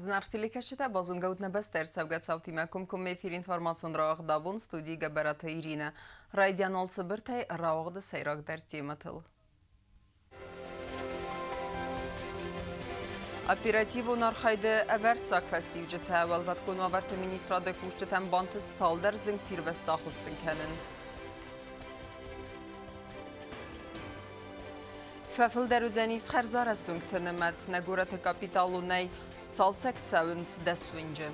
Зынаргъ телекӕсджытӕ, базонгӕ ут нӕ бӕстӕ ӕрцӕугӕ цаутимӕ комкоммӕ эфир информацион рауагъд абон студийы Гӕбӕраты Иринӕ. Райдиан уал цыбыртӕй рауагъды сӕйрагдӕр темӕтыл. Оперативон архайды ӕвӕрццаг фӕстиуджытӕ Уӕлвӕткон уавӕрты министрады кусджытӕн бантыст цалдӕр зынгсирвӕзт ахуыссын кӕнын. Фӕфылдӕр уыдзӕнис хӕрзарӕзт уынгты нымӕц. Нӕ горӕты капиталонӕй цалцӕг цӕуынц 10 уынджы.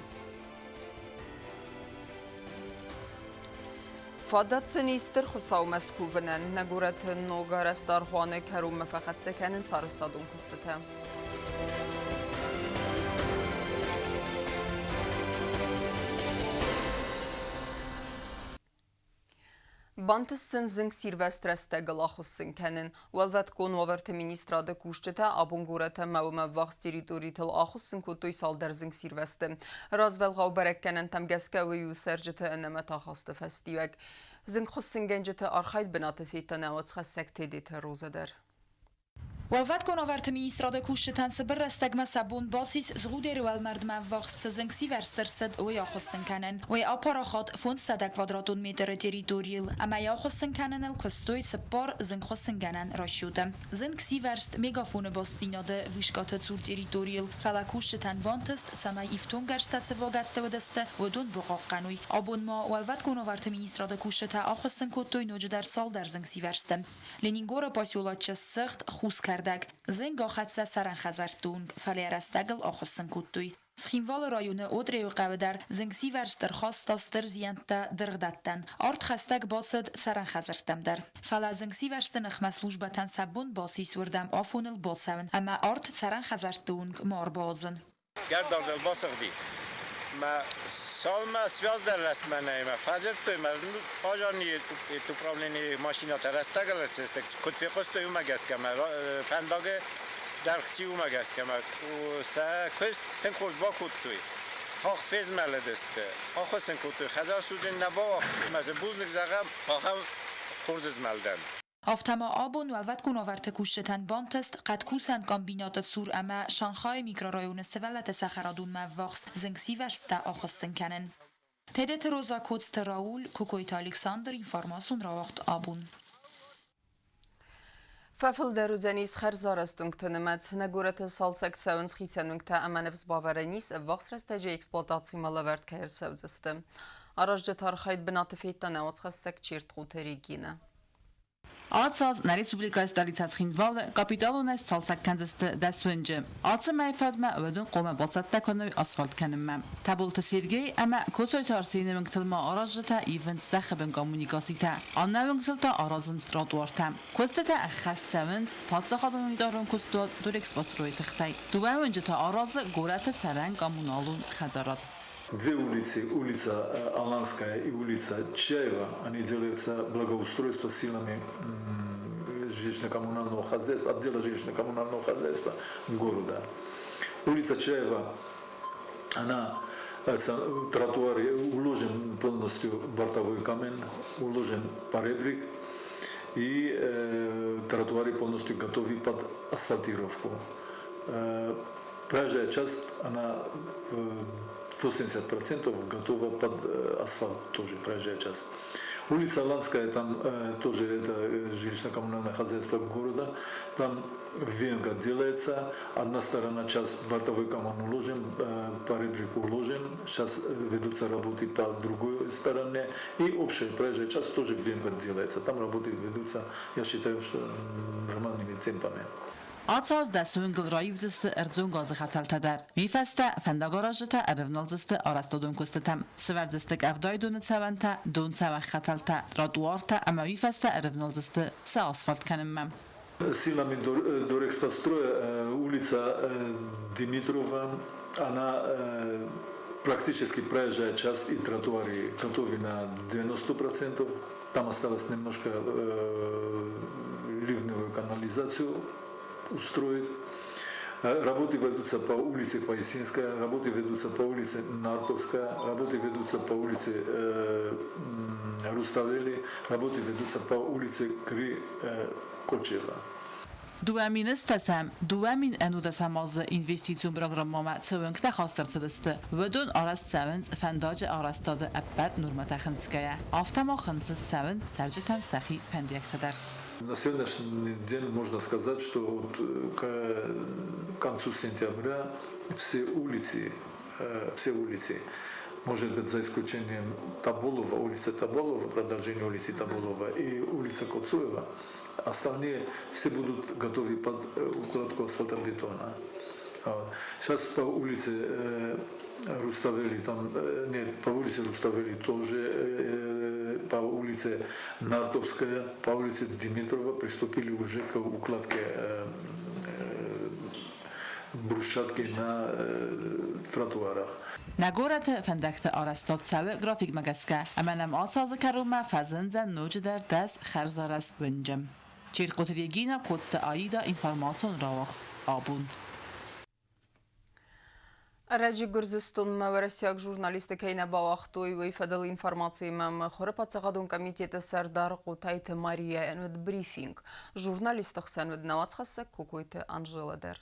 Фадат сын и Стыр Хуыцаумӕ скувынӕн. Нӕ горӕты ногарӕзт аргъуаны кӕронмӕ фӕхӕццӕ кӕнынц арӕзтадон куыстытӕ. Бантыст сын зынгсирвӕзт рӕстӕгыл ахуыссын кӕнын. Уӕлвӕткон уавӕрты министрады кусджытӕ абон горӕты ӕмӕ уымӕ ӕввахс территоритыл ахуыссын кодтой цалдӕр зынгсирвӕзты. Развӕлгъау бӕрӕггӕнӕнтӕм гӕсгӕ уый у цӕрджыты ӕнӕмӕт ахасты фӕстиуӕг. Зынгхуыссынгӕнджыты архайд бынаты федта нӕ уацхӕссӕг Тедеты Роза дӕр. Уӕлвӕткон уавӕрты министрады кусджытӕн цыбыр рӕстӕгмӕ сӕ бон бацис Згъудеры уӕлмӕрдмӕ ӕввахс цы зынгсивӕрзт ӕрцыд, уый ахуыссын кӕнын. Уый апарахат 500 квадратон метры территорийыл ӕмӕ йӕ ахуыссын кӕныныл куыстой цыппар зынгхуыссынгӕнӕн расчеты. Зынгсивӕрзт мегафоны бастдзинады вышкӕты цур территорийыл, фӕлӕ кусджытӕн бантыст, цӕмӕй ифтонггӕрзтӕ цы вагӕтты уыдысты, уыдон бахъахъхъӕной. Абон ма Уӕлвӕткон уавӕрты министрады кусджытӕ ахуыссын кодтой ноджыдӕр цалдӕр зынгсивӕрзты. Ленингоры поселочы сыгъд хус кӕрдӕг, зынг ахӕццӕ цӕрӕн хӕдзӕртты онг, фӕлӕ рӕстӕгыл ахуыссын кодтой. Цхинвалы районы Отъреуы хъӕуы дӕр зынгсивӕрзт ӕрхаста стыр зиӕнттӕ дыргъдӕттӕн. Арт хӕстӕг бацыд цӕрӕн хӕдзӕрттӕм дӕр. Фӕлӕ зынгсивӕрзты ныхмӕ службӕтӕн сӕ бон бацис уырдӕм афоныл бацӕуын ӕмӕ арт цӕрӕн хӕдзӕртты онг ма ӕрбауадзын. Гӕрдардыл басыгъди. Мӕ цалынмӕ связь дӕр рӕстмӕ нӕй, мӕ фӕдзырдтой, мӕ пожарный управленийы машинӕтӕ рӕстӕгыл ӕрцыдысты. Куыд фехъуыстой, уымӕ гӕсгӕ мӕ фӕндагы дӕргъ чи, уымӕ гӕсгӕ мӕ сӕ куыст тынг хорз бакодтой. Тагъд фезмӕлыдысты, ахуыссын кодтой, хӕдзар судзын нӕ бауагътой. Мӕ дзы бузныг зӕгъӕм ахӕм хорз змӕлдӕн. Афтӕ ма абон уӕлвӕткон уавӕрты кусджытӕн бантыст хъӕдкусӕн комбинаты цур ӕмӕ Шанхайы микрорайоны сывӕллӕтты цӕхӕрадонмӕ ӕввахс зынгсивӕрзтӕ ахуыссын кӕнын. Тедеты Роза, Коцты Рауль, Кокойты Александр, информацион рауагъд абон. Фӕфылдӕр уыдзӕнис хӕрзарӕзт уынгты нымӕц. Нӕ горӕты цалцӕг цӕуынц хицӕн уынгтӕ ӕмӕ ныфс бавӕрӕн ис, ӕввахс рӕстӕджы эксплуатацимӕ лӕвӕрд кӕй ӕрцӕудзысты. Аразджыты архайд бынаты федта нӕ уацхӕссӕг Чертхъуты Регинӕ. Ацы аз нӕ республикӕйы столицӕ Цхинвалы капиталонӕй сцалцӕг кӕндзысты 10 уынджы. Ацы мӕйы фӕдмӕ уыдон хъуамӕ бацӕттӕ кӕной асфальт кӕнынмӕ. Тӕболты Сергей ӕмӕ Коцойты Арсены уынгтыл ма аразджытӕ ивынц зӕххыбын коммуникацитӕ, аннӕ уынгтыл та аразынц тротуартӕ. Куыстытӕ ӕххӕст цӕуынц паддзахадон унитарон куыстуат Дорэкспострой-ы тыхтӕй. Дыууӕ уынджы та аразы горӕты цӕрӕн-коммуналон хӕдзарад. Две улицы, улица Аланская и улица Чаева, они делаются благоустройство силами жилищно-коммунального хозяйства, отдела жилищно-коммунального хозяйства города. Улица Чаева, она тротуар уложен полностью бортовой камень, уложен поребрик, и тротуары полностью готовы под асфальтировку. Проезжая часть, она 80% готова под асфальт тоже, проезжая часть. Улица Аланская, там тоже это жилищно-коммунальное хозяйство города, там венга делается, одна сторона часть бортовой коммун уложен, поребрик уложен, сейчас ведутся работы по другой стороне, и общая проезжая часть тоже венга делается, там работы ведутся, я считаю, что нормальными темпами. Ацы аз 10 уынгыл раивдзысты ӕрдзон газы хӕтӕлтӕ дӕр. Уый фӕстӕ фӕндагаразджытӕ ӕрӕвналдзысты арӕзтадон куыстытӕм. Сӕвӕрдзысты къӕвдайы доны цӕвӕнтӕ, донцӕвӕг хӕтӕлтӕ, тротуартӕ ӕмӕ уый фӕстӕ ӕрӕвналдзысты сӕ асфальт кӕнынмӕ. Силами Дорэкспостроя улица Димитрова, она практически проезжая часть и тротуары готовы на 90%. Там осталось немножко ливневую канализацию устроить. Работы ведутся по улице Квайсинская, работы ведутся по улице Нартовская, работы ведутся по улице Руставели, работы ведутся по улице Кри Кочева. 2010-2011 азы Инвестицион программӕмӕ цы уӕнгтӕ хаст ӕрцыдысты, уыдон арӕзт цӕуынц фӕндаджы арӕзтады ӕппӕт нормӕтӕ хынцгӕйӕ. Афтӕ ма хынцыд цӕуынц цӕрджытӕн сӕхи фӕндиӕгтӕ дӕр. На сегодняшний день можно сказать, что вот к концу сентября все улицы, может быть, за исключением Табулова, улицы Табулова, продолжение улицы Табулова и улица Коцуева, остальные все будут готовы под укладку асфальтобетона. Сейчас по улице Руставели, там, нет, по улице Руставели тоже, по улице Нартовская, по улице Димитрова приступили уже к укладке брусчатки на тротуарах. Нӕ горӕты фӕндӕгты арӕзтад цӕуы графикмӕ гӕсгӕ, ӕмӕ нӕм ацы азы кӕронмӕ фӕзындзӕн ноджыдӕр 10 хӕрзарӕзт уынджы. Чертхъоты Регина, Коцты Аида, информацион рауагъд «Абон». Ӕрӕджы Гуырдзыстонмӕ уӕрӕсейаг журналистты кӕй нӕ бауагътой, уый фӕдыл информациимӕ Мыхуыры паддзахадон комитеты сӕрдар Хъотайты Марияйӕн уыд брифинг. Журналистты хсӕн уыд нӕ уацхӕссӕг Кокойты Анжела дӕр.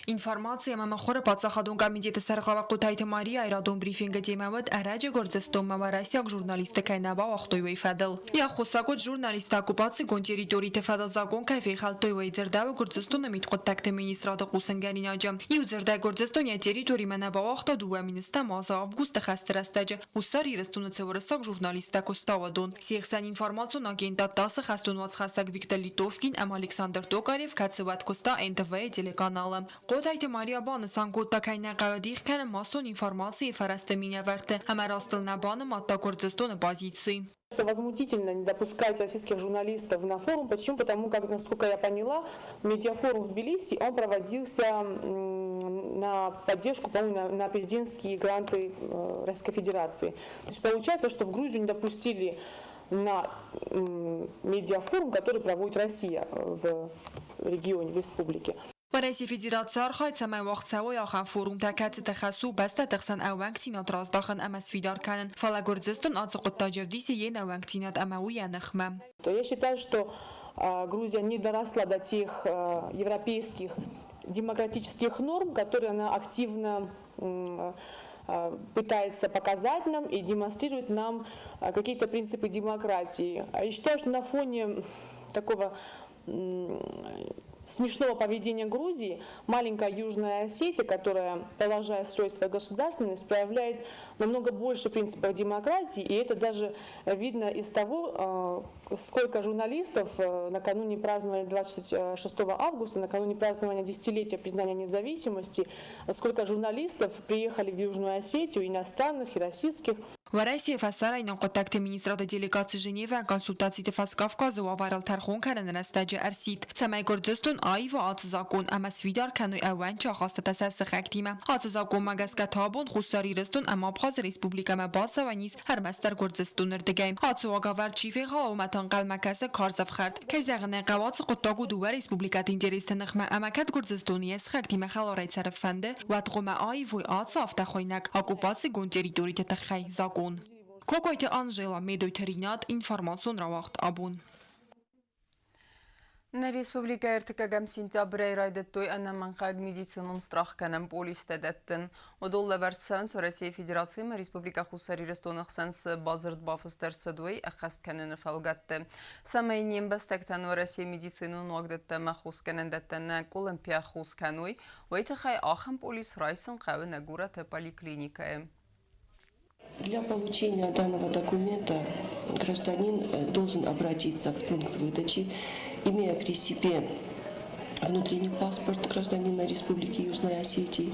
Информаци ӕмӕ мыхуыры паддзахадон комитеты сӕргълӕууӕг Хъотайты Марияйы радон брифингы темӕ уыд, ӕрӕджы Гуырдзыстонмӕ уӕрӕсейаг журналистты кӕй нӕ бауагътой, уый фӕдыл. Йӕ аххосаг уыд, журналисттӕ оккупацигонд территориты фӕдыл закъон кӕй фехӕлдтой, уый, дзырдӕуы Гуырдзыстоны мидхъуыддӕгты министрады хъусынгӕнинаджы. Иу дзырдӕй, Гуырдзыстон йӕ территоримӕ нӕ бауагъта 2010 азы августы хӕсты рӕстӕджы Хуссар Ирыстоны цы уырыссаг журналисттӕ куыста, уыдон. Се хсӕн информацион агентад ТАСС-ы хӕстон уацхӕссӕг Виктор Литовкин ӕмӕ Александр Токарев, кӕцы уӕд куыста НТВ-йы телеканалы. Хъотайты Мария банысан кодта, кӕй нӕ хъӕуы дих кӕнын массон информацийы фӕрӕзты минӕвӕртты ӕмӕ растыл нӕ банымадта Гуырдзыстоны позици. Это возмутительно не допускать российских журналистов на форум. Почему? Потому как, насколько я поняла, медиафорум в Тбилиси, он проводился на поддержку, по-моему, на президентские гранты Российской Федерации. То есть получается, что в Грузию не допустили на медиафорум, который проводит Россия в регионе, в республике. Уӕрӕсейы Федераци архайы, цӕмӕй уагъд цӕуой ахӕм форумтӕ, кӕцыты хӕс у бӕстӕты хсӕн ӕууӕнкдзинад раздахын ӕмӕ сфидар кӕнын. Фӕлӕ Гуырдзыстон ацы хъуыддаджы ӕвдисы йе нӕууӕнкдзинад ӕмӕ у йӕ ныхмӕ. То я считаю, что Грузия не доросла до тех европейских демократических норм, которые она активно пытается показать нам и демонстрирует нам какие-то принципы демократии. А я считаю, что на фоне такого смешного поведения Грузии маленькая Южная Осетия, которая продолжает строить свою государственность, проявляет намного больше принципов демократии, и это даже видно из того, сколько журналистов накануне празднования 26 августа, накануне празднования десятилетия признания независимости, сколько журналистов приехали в Южную Осетию, иностранных и российских. Уӕрӕсейы фӕсарӕйнаг хъуыддӕгты министрады делегаци Женевӕйы консультациты Фӕскавказы уавӕрыл тӕрхон кӕныны рӕстӕджы ӕрсидт, цӕмӕй Гуырдзыстон аива ацы закъон ӕмӕ сфидар кӕной ӕууӕнчы ахастытӕ сӕ сыхӕгтимӕ. Ацы закъонмӕ гӕсгӕ та абон Хуссар Ирыстон ӕмӕ Абхазы республикӕмӕ бацӕуӕн ис ӕрмӕстдӕр Гуырдзыстоны рдыгӕй. Ацы уагӕвӕрд чи фехала, уымӕ та ӕнхъӕлмӕ кӕсы карз ӕфхӕрд. Кӕй зӕгъын ӕй хъӕуы, ацы хъуыддаг у дыууӕ республикӕты интересты ныхмӕ, ӕмӕ кӕд Гуырдзыстоны йӕ сыхӕгтимӕ хӕларӕй цӕрын фӕнды, уӕд хъуамӕ аивой ацы афтӕхуыйнӕг оккупацигонд территориты тыххӕй закъон. Кокойты Анжела, Медойты Ринат, информацион рауагъд «Абон». Нӕ республикӕйы 3 сентябрӕй райдыдтой ӕнӕмӕнгхъӕуӕг медицинон страхгӕнӕн полистӕ дӕттын. Уыдон лӕвӕрд цӕуынц, Уӕрӕсейы Федераци ӕмӕ Республикӕ Хуссар Ирыстоны хсӕн цы бадзырд бафыст ӕрцыд, уый ӕххӕст кӕныны фӕлгӕтты. Цӕмӕй не мбӕстӕгтӕн Уӕрӕсейы медицинон уагдӕттӕ ӕмӕ хосгӕнӕндӕттӕ нӕ къуылымпыйӕ хос кӕной, уый тыххӕй ахӕм полис райсын хъӕуы нӕ горӕты поликлиникӕйы. Для получения данного документа гражданин должен обратиться в пункт выдачи, имея при себе внутренний паспорт гражданина Республики Южная Осетия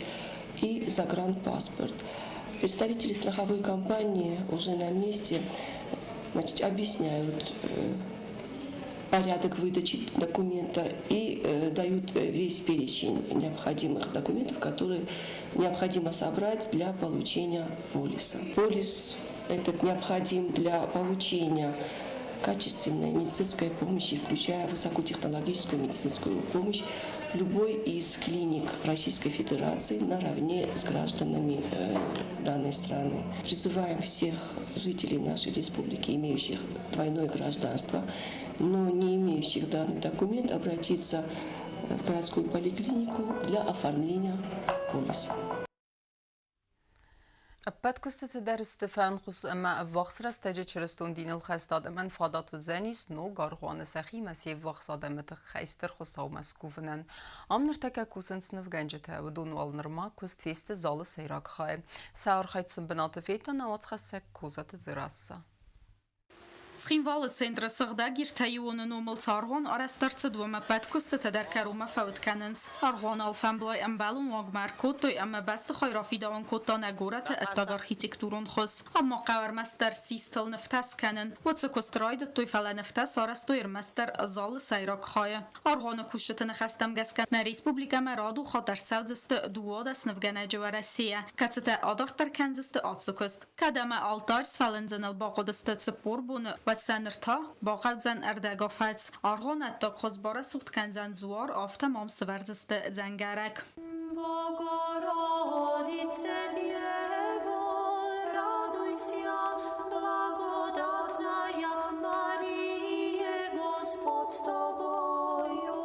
и загранпаспорт. Представители страховой компании уже на месте, значит, объясняют порядок выдачи документа и дают весь перечень необходимых документов, которые необходимо собрать для получения полиса. Полис этот необходим для получения качественной медицинской помощи, включая высокотехнологическую медицинскую помощь. в любой из клиник Российской Федерации наравне с гражданами данной страны. Призываем всех жителей нашей республики, имеющих двойное гражданство, но не имеющих данный документ, обратиться в городскую поликлинику для оформления полиса. Ӕппӕт куыстыты дӕр сты фӕнхъус ӕмӕ ӕввахс рӕстӕджы чырыстон диныл хӕст адӕмӕн фадат уыдзӕнис ног аргъуаны сӕхимӕ се ввахс адӕмы тыххӕй Стыр Хуыцаумӕ скувынӕн. Ам ныртӕккӕ кусынц нывгӕнджытӕ, уыдон уал нырма куыст фесты залы сӕйраг хайы. Сӕ архайд сын бынаты федта нӕ уацхӕссӕг Козаты Дзерассӕ. Цхинвалы центры сыгъдӕг Иртӕиуоны номыл цы аргъуан арӕзт ӕрцыд, уым ӕппӕт куыстытӕ дӕр кӕронмӕ фӕуд кӕнынц. Аргъуаны алфӕмблай ӕмбӕлон уагмӕ ӕркодтой ӕмӕ бӕстыхай рафидауын кодта нӕ горӕты ӕддаг архитектурон хуыз. Ам ма хъӕуы ӕрмӕстдӕр систыл нывтӕ скӕнын. Уыцы куыст райдыдтой, фӕлӕ нывтӕ сарӕзтой ӕрмӕстдӕр залы сӕйраг хайы. Аргъуаны кусджыты ныхӕстӕм гӕсгӕ нӕ республикӕмӕ радухат ӕрцӕудзысты 12 нывгӕнӕджы Уӕрӕсейӕ, кӕцытӕ адарддӕр кӕндзысты ацы куыст. Кӕд ӕмӕ алтарь сфӕлындзыныл бахъуыдысты 40 боны, уӕд сӕ ныр та бахъӕудзӕн ӕрдӕгафӕдз. Аргъуан ӕддагхуыз барӕсугъд кӕндзӕн дзуар, афтӕ мӕм сывӕрдзысты дзӕнгӕрӕг. Богородице Дево, радуйся, благодатная Мария, Господь с тобою.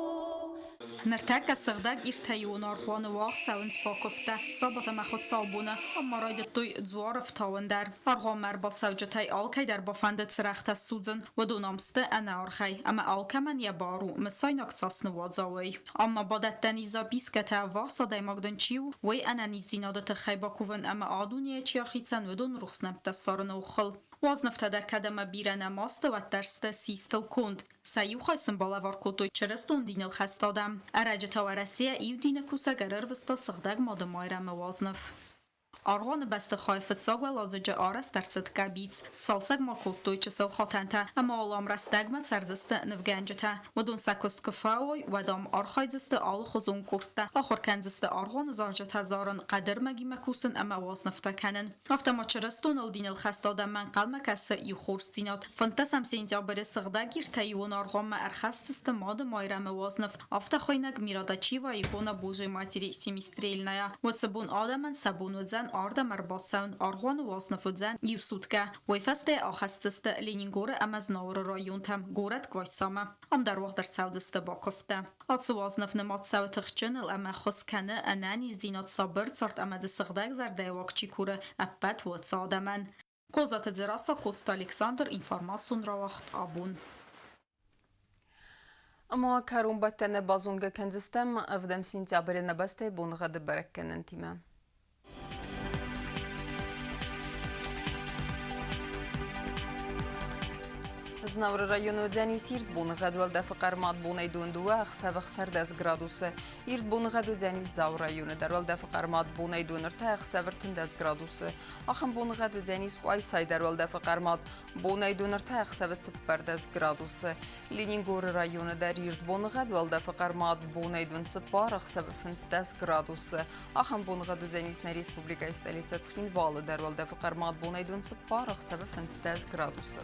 Ныртӕккӕ сыгъдӕг Иртӕион аргъуаны уагъд цӕуынц бакуывдтӕ сабат ӕмӕ хуыцаубоны. Ам ма райдыдтой дзуары фтауын дӕр. Аргъуанмӕ ӕрбацӕуджытӕй алкӕй дӕр бафӕндыд цырӕгътӕ ссудзын. Уыдон ам сты ӕнӕаргъӕй, ӕмӕ алкӕмӕн йӕ бар у, мысайнаг цас ныууадза, уый. Ам ма бадӕттӕн ис запискӕтӕ, ӕввахс адӕймаг дын чи у, уый ӕнӕниздзинады тыххӕй бакувын ӕмӕ а дунейӕ чи ахицӕн, уыдон рухс нӕмттӕ ссарыны охыл. Уазнывтӕ дӕр кӕд ӕмӕ бирӕ нӕма сты, уӕддӕр сты систыл конд. Сӕ иу хай сын балӕвар кодтой чырыстон диныл хӕст адӕм. Ӕрӕджы та Уӕрӕсейӕ иу дины кусӕг ӕрӕрвыста Сыгъдӕг Мады Майрӕмы уазныв. Аргъуаны бӕстыхайы фыццаг уӕладзыджы арӕзт ӕрцыд къӕбиц, сцалцӕг ма кодтой чысыл хатӕнтӕ ӕмӕ уал ам рӕстӕгмӕ цӕрдзысты нывгӕнджытӕ. Уыдон сӕ куыст куы фӕуой, уӕд ам архайдзысты алыхуызон къордтӕ, ахуыр кӕндзысты аргъуаны зарджытӕ зарын, хъӕдырмӕгимӕ кусын ӕмӕ уазнывтӕ кӕнын. Афтӕ ма чырыстоныл диныл хӕст адӕммӕ ӕнхъӕлмӕ кӕсы иу хорздзинад. 15 сентябры Сыгъдӕг Иртӕиуон аргъуанмӕ ӕрхӕсдзысты Мады Майрӕмы уазныв, афтӕ хуыйнӕг Миродачива икона Божьей Матери Семистрельная. Уыцы бон адӕмӕн сӕ бон уыдзӕн ардӕм ӕрбацӕуын, аргъуаны уазныв уыдзӕн иу суткӕ. Уый фӕстӕ ахӕсдзысты Ленингоры ӕмӕ Знауыры районтӕм, горӕт Квайсамӕ. Ам дӕр уагъд ӕрцӕудзысты бакуывдтӕ. Ацы уазныв нымад цӕуы тыхджыныл ӕмӕ ххуыс кӕны ӕнӕниздзинад сабыр цард ӕмӕ дзы сыгъдӕг зӕрдӕйы уаг чи куры, ӕппӕт уыцы адӕмӕн. Козаты Дзерассӕ, Коцты Александр, информацион рауагъд «Абон». Ӕмӕ кӕронбӕттӕны базонгӕ кӕндзыстӕм ӕвдӕм сентябры нӕ бӕстӕйы боныгъӕды бӕрӕггӕнӕнтимӕ. Знауыры районы уыдзӕнис ирд боныгъӕд уӕлдӕфы хъӕрмад бонӕй дон дыууӕ, ӕхсӕвы 16 градусы. Ирд боныгъӕд уыдзӕнис Дзауы районы дӕр уӕлдӕфы хъӕрмад бонӕй дон ӕртӕ, ӕхсӕвы 13 градусы. Ахӕм боныгъӕд уыдзӕнис Къуайсайы дӕр уӕлдӕфы хъӕрмад бонӕй дон ӕртӕ, ӕхсӕвы 14 градусы. Ленингоры районы дӕр ирд боныгъӕд уӕлдӕфы хъӕрмад бонӕй дон цыппар, ӕхсӕвы 15 градусы. Ахӕм боныгъӕд уыдзӕнис нӕ республикӕйы столицӕ Цхинвалы дӕр уӕлдӕфы хъӕрмад бонӕй дон цыппар, ӕхсӕвы 15 градусы.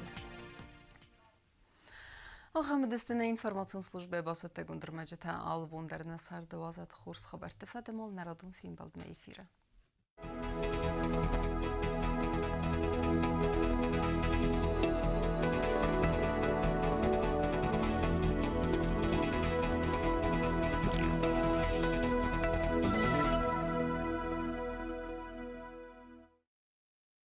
Ахӕм уыдысты нӕ информацион службӕйы бацӕттӕгонд ӕрмӕджытӕ. Алы бон дӕр нӕ царды уадзӕд хорз хабӕртты фӕдыл нӕ радон фембӕлдмӕ эфиры.